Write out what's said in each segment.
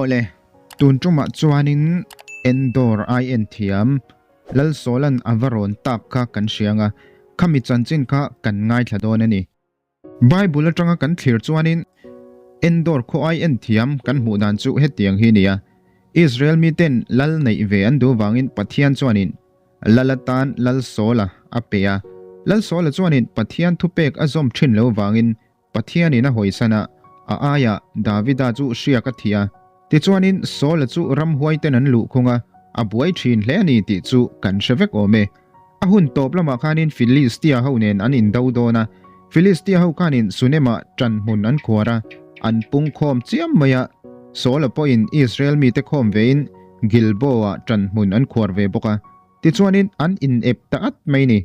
Awle, tun tumah chuanin Endor ai en thiam Lalsawla'n a va rawn tak kha kan hria anga, khami chanchin kha kan ngaithla dawn a ni. Bible atanga kan thlir chuanin Endor khaw ai en thiam kan hmuh dan chu hetiang hi nia. Israel miten lal neih ve an duh vangin Pathian chuanin Lal atan Lalsawla a pe a. Lalsawla chuanin Pathian thupek a zawm thin lo vangin Pathianin a hawisan a, a aiah Davida chu hriak a thi a. Tichuanin Saula chu ramhuaiten an luh khung a, a buai thin hle a ni tih chu kan hre vek awm e. A hun tawp lamah khanin Filistia ho nen an indo dawn a, Filistia ho khanin Sunemah ṭan hmun an khuar a, an pung khawm chiam mai a. Saula pawhin Israel mite khawm vein Gilboa ṭan hmun an khuar ve bawk a, tichuanin an inep ta at mai ni.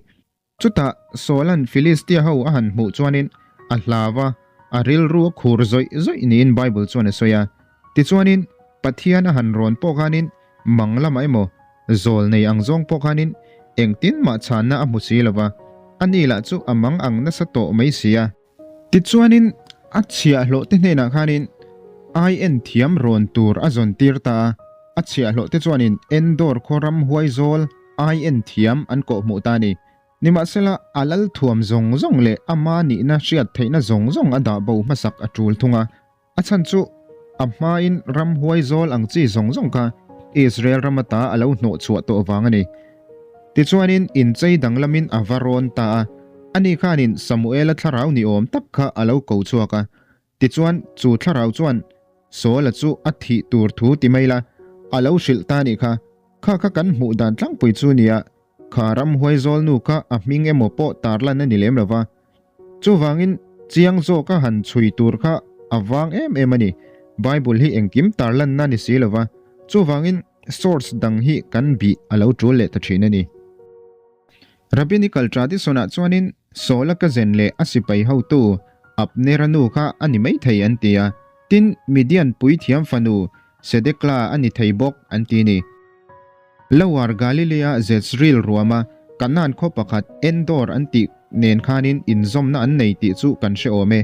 Chutah Saula'n Filistia ho a han hmuh chuanin a hlau a, a rilru a khur zawih zawih niin Bible chuan a sawi a. Tichuanin Pathian a han rawn pawh khanin mang lamah emaw zawl nei ang zawng pawh khanin engtin mah chhanna a hmu si lo va, ani lah chu a mang ang nasa tawh mai si a. Tichuanin a chhiahhlawh te hnenah khanin ai en thiam rawn tur a zawn tir ta a, a chhiahhlawh te chuanin Endor khaw ram huai zawl ai en thiam an kawhhmuh ta a ni. Nimahsela a lal thuam zawng zawng leh ama nihna hriat theihna zawng zawng a dah bo hmasak a tul thung a, A chhan chu a hmain ramhuai zawl ang chi zawng zawng kha Israel ram ata a lo hnawh chhuah tawh vang a ni. Tichuanin inchei danglamin a va rawn ta a, ani khanin Samuela thlarau ni awm tak kha a lo ko chhuak a. Tichuan chu thlarau chuan Saula chu a thih tur thu ti mai la, a lo hrilh ta a nih kha. Kha kha kan hmuh dan tlangpui chu nia, kha ramhuai zawl nu kha a hming emaw pawh tarlan a ni lem lo va. Chuvangin chiang zawka han chhui tur kha a vang em em a ni. Bible hi engkim tarlanna ni si lova, chuvangin source dang hi kan bih a lo tul leh ta thin a ni. Rabbinical tradition-ah chuanin Saula ka zen leh a sipai hotu Abnera nu kha a ni maithei an ti a, tin Midian puithiam fanu Sedekla a ni thei bawk an ti ni. Lower Galilea Jezreel ruama Kanaan khaw pakhat Endor an tih nen khanin inzawmna an nei tih chu kan hre awm e.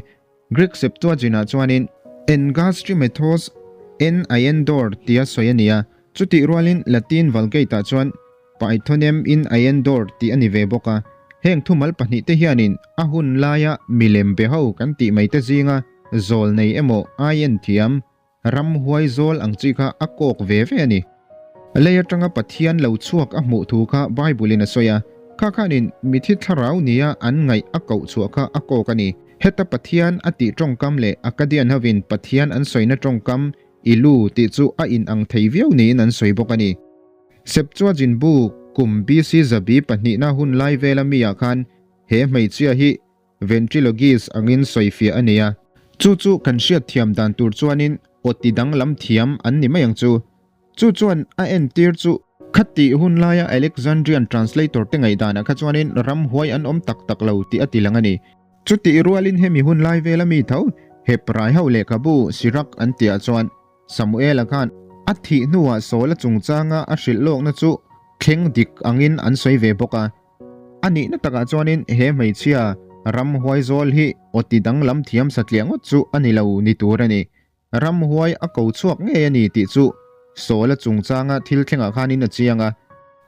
Greek Septuagint-ah chuanin Engastrymethos en Aendor tia sawi a ni a, chutih rualin Latin Vulgate-ah chuan Pythonem in Aendor tih a ni ve bawk a. Heng thumal pahnihte hianin a hun laia milem be ho kan tih maite zinga zawl nei emaw aien thiam Ramhuai zawl ang chi kha a kawk ve ve a ni. Lei atanga Pathian lo chhuak a hmuh thu kha Bible-in a sawi a, kha khanin mithi thlarau nia an ngaih a koh chhuah kha a kawk a ni. Heta Pathian a tih tawngkam leh Akkadian hovin Pathian an sawina tawngkam Ilu tih chu a inang thei viau niin an sawi bawk a ni. Septuagint bu kum BC zabi pahnihna hun lai vela mi-ah khan he hmeichhia hi Ventriloquist angin sawifiah a nei a. Chu chu kan hriat thiam dan tur chuanin aw ti danglam thiam an ni mai ang chu. Chu chuan a entir chu. Khatih hun laia Alexandrian translator te ngaihdanah kha chuanin ramhuai an awm tak tak lo tih a ti lang a ni. Chutih rualin hemi hun lai vela mi tho Hebrai ho lehkhabu Sirach an tihah chuan Samuela khan a thih hnuah Saula chungchanga a hrilh lawkna chu thleng dik angin an sawi ve bawk a. A nihna takah chuanin he hmeichhia ramhuai zawl hi awti danglam thiam satliah ngawt chu a ni lo ni tur a ni. Ramhuai a ko chhuak ngei a ni tih chu Saula chungchanga thil thlengah khanin a chiang a.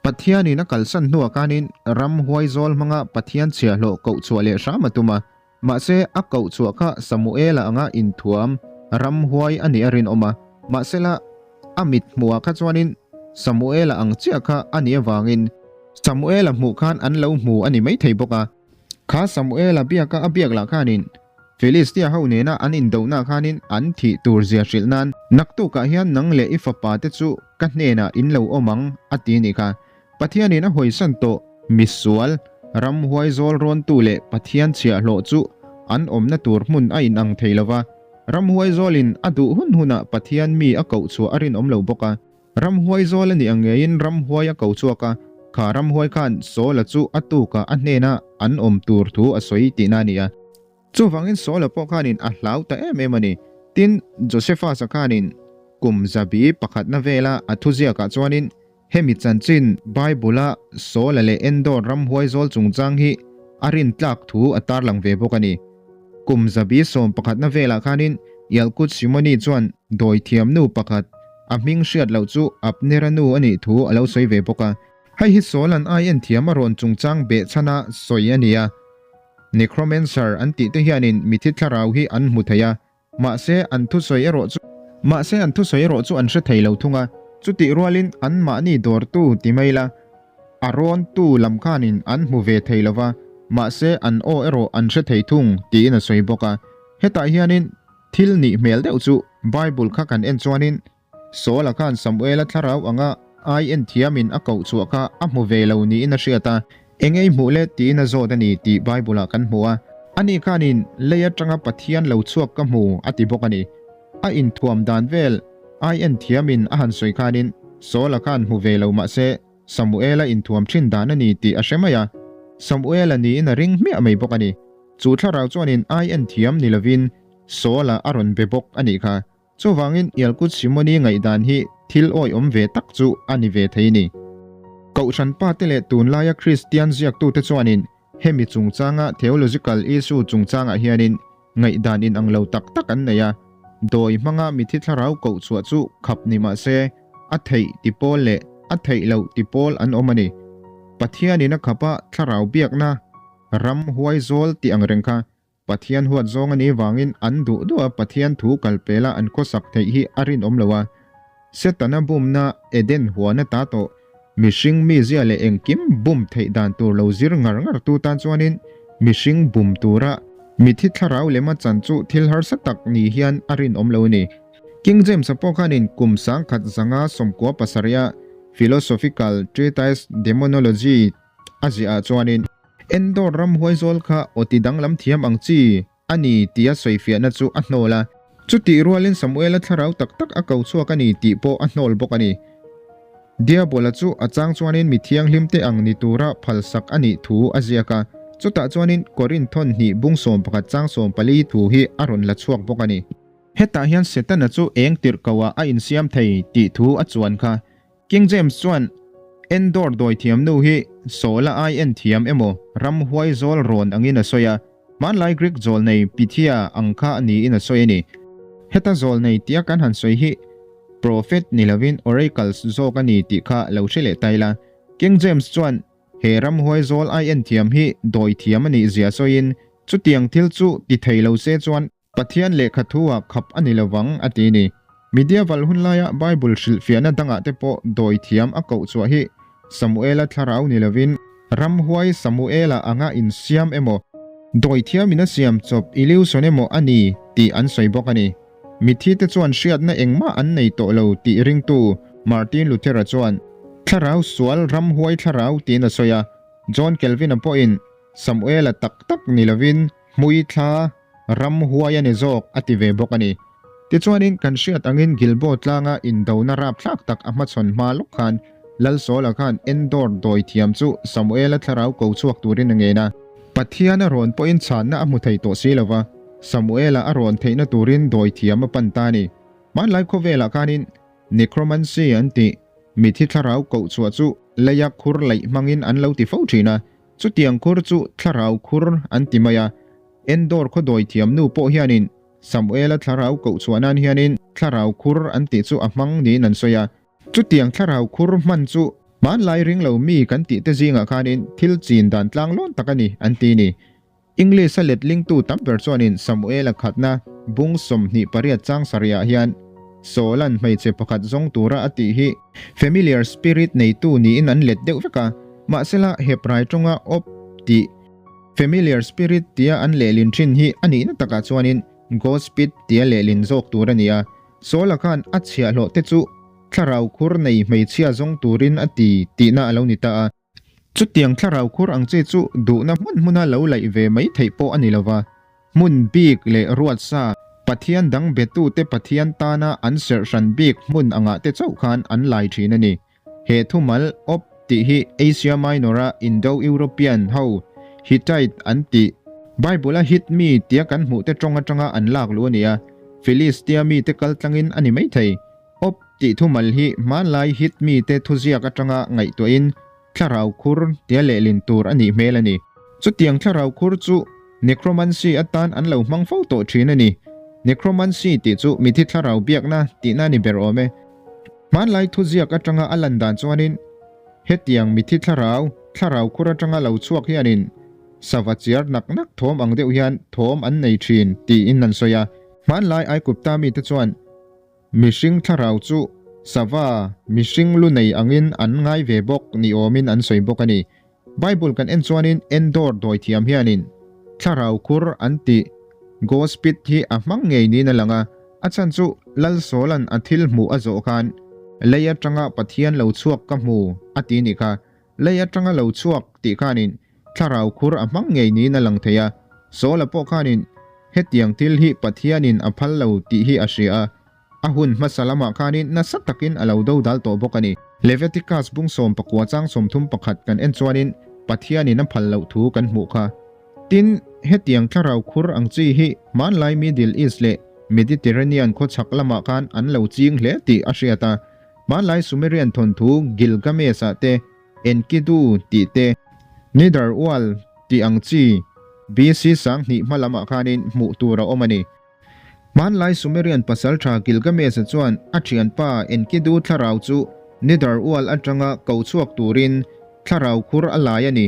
Pathianin a kalsan hnuah khanin ramhuai zawl hmanga Pathian chhiahhlawh koh chhuah leh hram a tum a. Mahse a koh chhuah kha Samuela anga inthuam ramhuai a nih a rinawm a. Mahsela a mit hmuhah kha chuanin Samuela ang chiah kha a nih avangin Samuela hmuh khan an lo hmu a ni maithei bawk a. Kha Samuela biaka a biak lah khanin Filistia ho nena an indohna khanin an thih tur zia hrilh nan naktukah hian nang leh i fapa te chu ka hnenah in lo awm ang a ti a nih kha. Pathianin a hawisan tawh misual, ramhuai zawl rawntu leh Pathian chhiahhlawh chu an awmna tur hmun a inang thei lo va. Ramhuai zawlin a duh hun hunah Pathian mi a koh chhuah a rinawm lo bawk a. Ramhuai zawl a nih ang ngeiin ramhuai a ko chhuak a, kha ramhuai khan Saula chu a tukah a hnena an awm tur thu a sawi tihna a ni a. Chuvangin Saula pawh khanin a hlau ta em em a ni. Tin, Josephus-a khanin kum zabi pakhatna vela a thuziakah chuanin Hemi chanchin Bible-a Saula leh Endor ramhuai zawl chungchang hi a rintlak thu a tarlang ve bawk a ni. Kum zabi sawm pakhatna velah khanin Yalkut Shimoni chuan dawithiam nu pakhat, a hming hriat loh chu Abnera nu a nih thu a lo sawi ve bawk a. Hei hi Saul-a'n ai en thiam a rawn chungchang behchhana sawi a ni a. Necromancer an tih te hianin mithi thlarau hi an hmu thei a, Mahse, an thusawi erawh chu Mahse, an thusawi erawh chu an hre thei lo thung a, chutih rualin anmahni dawrtu ti mai la, a rawntu lam khanin an hmu ve thei lo va, mahse an aw erawh an hre thei thung tiin a sawi bawk a. Hetah hianin thil nih hmel deuh chu Bible kha kan en chuanin Saul-a khan Samuel-a thlarau anga ai en thiamin a koh chhuah kha a hmu ve lo niin a hriat a, Eng ei hmuh le tiin a zawt a ni tih Bible-ah kan hmu a. Ani khanin lei atanga Pathian lo chhuak ka hmu a ti bawk a ni. A inthuam dan vel ai en thiamin a han sawi khanin Saul-a khan hmu ve lo mah se Samuel-a inthuam thin dan a ni tih a hre mai a. Samuel-a niin a ring hmiah mai bawk a ni. Chu thlarau chuanin ai en thiam ni lovin Saul-a a rawn be bawk a nih kha. Chuvangin Yalkut Shimoni ngaihdan hi thil awihawm ve tak chu a ni ve thei ni. Kohhran pate leh tunlaia Kristian ziaktute chuanin hemi chungchanga theological issue chungchangah hianin ngaihdan inang lo tak tak an nei a, dawi hmanga mithi thlarau koh chhuah chu khap ni mah se a theih ti pawl leh a theih loh ti pawl an awm a ni. Pathianin a khap a thlarau biakna ram huai zawl tih ang reng kha Pathian huat zawng a nih vangin an duh duh a Pathian thu kal pela an khawsak theih hi a rinawm lo a. Setana bumna Eden huan ata tawh mihring mizia leh engkim bum theih dan tur lo zir ngar ngar tu tan chuanin mihring bum tura mithi thlarau lema chan chu thil harsa tak ni hian a rinawm lo a ni. King James-a pawh khanin kum 1997 a Philosophical Treatise Demonology a ziah ah chuanin Endor ramhuai zawl kha aw ti danglam thiam ang chi a ni tia sawifiahna chu a hnawl a. Chutih rualin Samuela thlarau tak tak a ko chhuak a ni tih pawh a hnawl bawk a ni. Diabola chu a chang chuanin mi thianghlimte ang ni tura phalsak a nih thu a ziak a, chutah chuanin Korinth thawn hnih bung 11 chang 14 thu hi a rawn la chhuak bawk a ni. Hetah hian Setana chu eng tirh koah a insiam thei tih thu a chuan kha. King James chuan, Endor dawithiam nu hi Saul-a ai en thiam emaw ramhuai zawl rawn angin a sawi a, hmanlai Greek zawlnei Pythia ang kha niin a sawi a ni. Heta zawlnei tia kan han sawi hi prophet ni lovin oracles zawk a ni tih kha lo hre leh ta ila. King James chuan he ramhuai zawl ai en thiam hi dawithiam a nih zia sawiin, chutiang thil chu ti thei lo se chuan Pathian lehkha thu-ah khap a ni lo vang, a ti ni. Medieval hun laia Bible hrilhfiahna dangah te pawh dawithiam a koh chhuah hi Samuela thlarau ni lovin ramhuai Samuela anga insiam emaw, dawithiamin a siam chawp illusion emaw a ni tih an sawi bawk a ni. Mitthi te chuan hriatna engmah an nei tawh lo tih ringtu Martin Luther-a chuan thlarau sual ramhuai thlarau tiin a sawi a, John Calvin-a pawhin Samuela tak tak ni lovin hmui thla Ramhuai a ni zawk a ti ve bawk a ni. Tichuanin kan hriat angin Gilboa tlanga indona rapthlak tak a hmachhawn hma lawk khan Lalsawla khan Endor dawi thiam chu Samuela thlarau ko chhuak turin a ngen a. Pathian a rawn pawhin chhanna a hmu thei tawh si lova, Samuela a rawn theihna turin dawi thiam a pan ta a ni. Hmanlai khawvelah khanin Necromancy an tih mithi thlarau koh chhuah chu leia khur laih hmangin an lo ti fo thin a, chutiang khur chu thlarau khur an ti mai a. Endor khaw dawi thiam nu pawh hianin Samuela thlarau koh chhuah nan hianin thlarau khur an tih chu a hmang niin an sawi a. Chutiang thlarau khur hman chu hmanlai ring lo mi kan tih te zingah khanin thil chin dan tlang lawn tak a ni an ti ni. English a letlingtu tam ber chuanin Samuela khatna bung 28 chang sarihah hian Saula'n hmeichhe pakhat zawng tura a tih hi familiar spirit neitu niin an let deuh vek a, mahsela Hebrai tawnga awp tih Familiar spirit tia an lehlin thin hi a nihna takah chuanin ghost pit tia lehlin zawk tur a ni a. Saula khan a chhiahhlawh te chu thlarau khur nei hmeichhia zawng turin a ti tihna a lo ni ta a. Chutiang thlarau khur ang chi chu duhna hmun hmuna lo laih ve mai theih pawh a ni lova. Hmun bik leh ruatsa, Pathian dang betute Pathian tana an serh hran bik hmun angah te chauh khan an lai thin a ni. He thumal awp tih hi Asia Minor-a Indo-European ho Hittite an tih, Bible-a Hit mi tia kan hmuhte tawng atanga an lak luh a ni a, Philistia mite kal tlangin a ni maithei. Awp tih thumal hi hmanlai Hit mite thuziak atanga ngaihtuahin thlarau khur tia lehlin tur a nih hmel a ni. Chutiang thlarau khur chu necromancy atan an lo hmang fo tawh thin a ni. Necromancy tih chu mithi thlarau biakna tihna a ni ber awm e. Hmanlai thuziak atanga a lan dan chuanin hetiang mithi thlarau, thlarau khur atanga lo chhuak hianin sava chiar nak nak thawm ang deuh hian thawm an nei thin tiin an sawi a. Hmanlai Aikupta mite chuan Mihring thlarau chu sava, mihring lu nei angin an ngai ve bawk ni awmin an sawi bawk a ni. Bible kan en chuanin Endor dawithiam hianin thlarau khur an tih Ghost Pit hi a hmang ngei niin a lang a, a chhan chu Lalsawla'n a thil hmuh a zawh khan lei atanga Pathian lo chhuak ka hmu a ti nih kha. Lei atanga lo chhuak tih khanin thlarau khur a hmang ngei niin a lang thei a, Sawla pawh khanin hetiang thil hi Pathianin a phal lo tih hi a hria a, a hun hmasa lamah khanin nasa takin a lo dodal tawh bawk a ni. Leviticus bung 19 chang 31 kan en chuanin Pathianin a phal loh thu kan hmuh kha. Tin, hetiang thlarau khur ang chi hi hmanlai Middle East leh Mediterranean khawchhak lamah khan an lo ching hle tih a hriat a, Hmanlai Sumerian thawnthu Gilgamesh-ah te, Enkidu tih te, Nidar-ual tih ang chi BC 2000 hma lamah khanin hmuh tur a awm a ni. Hmanlai Sumerian pasaltha Gilgamesh-a chuan a thianpa Enkidu thlarau chu Nidar-ual atanga ko chhuak turin thlarau khur a lai a ni.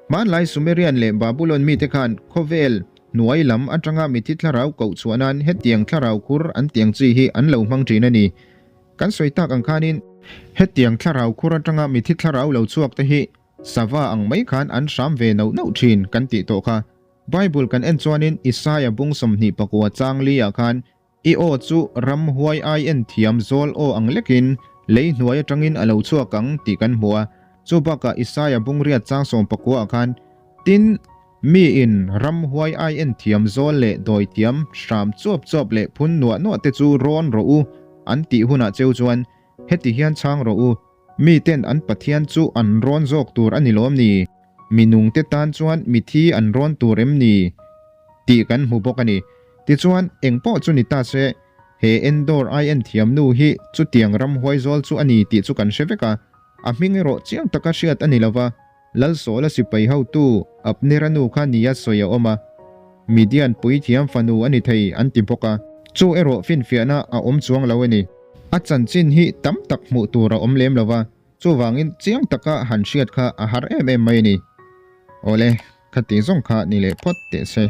Hmanlai Sumerian leh Babulon mite khan khawvel hnuai lam atanga mithi thlarau koh chhuah nan hetiang thlarau khur an tiang chi hi an lo hmang thin a ni. Kan sawi tak ang khanin hetiang thlarau khur atanga mithi thlarau lo chhuak te hi sava ang mai khan an hram ve nauh nauh thin kan tih tawh kha. Bible kan en chuanin Isaia bung 29 chang li ah khan i aw chu ramhuai ai en thiam zawl aw ang lekin lei hnuai atangin a lo chhuak ang tih kan hmu a. Chu bakah Isaia bung riat chang 19 ah khan tin Miin ramhuai ai en thiam zawl leh dawi thiam hram chuap chuap leh phun nuah nuah te chu rawn rawh u an tih hunah cheu chuan heti hian chhang rawh u, miten an Pathian chu an rawn zawk tur a ni lawm ni? Mi nungte tan chuan mithi an rawn tur em ni? tih kan hmu bawk a ni. Tichuan, eng pawh chu ni ta se, he Endor ai en thiam nu hi chutiang ramhuai zawl chu a ni tih chu kan hre vek a, a hming erawh chiang taka hriat a ni lova, Lalsawla sipai hotu Abnera nu kha nia sawi a awm a, Midian puithiam fanu a ni thei an ti bawk a, chu erawh finfiahna a awm chuang lo a ni. A chanchin hi tam tak hmuh tur a awm lem lo va, chuvangin chiang taka han hriat kha a har em em mai a ni. Awle, khati zawng kha ni leh phawt teh se.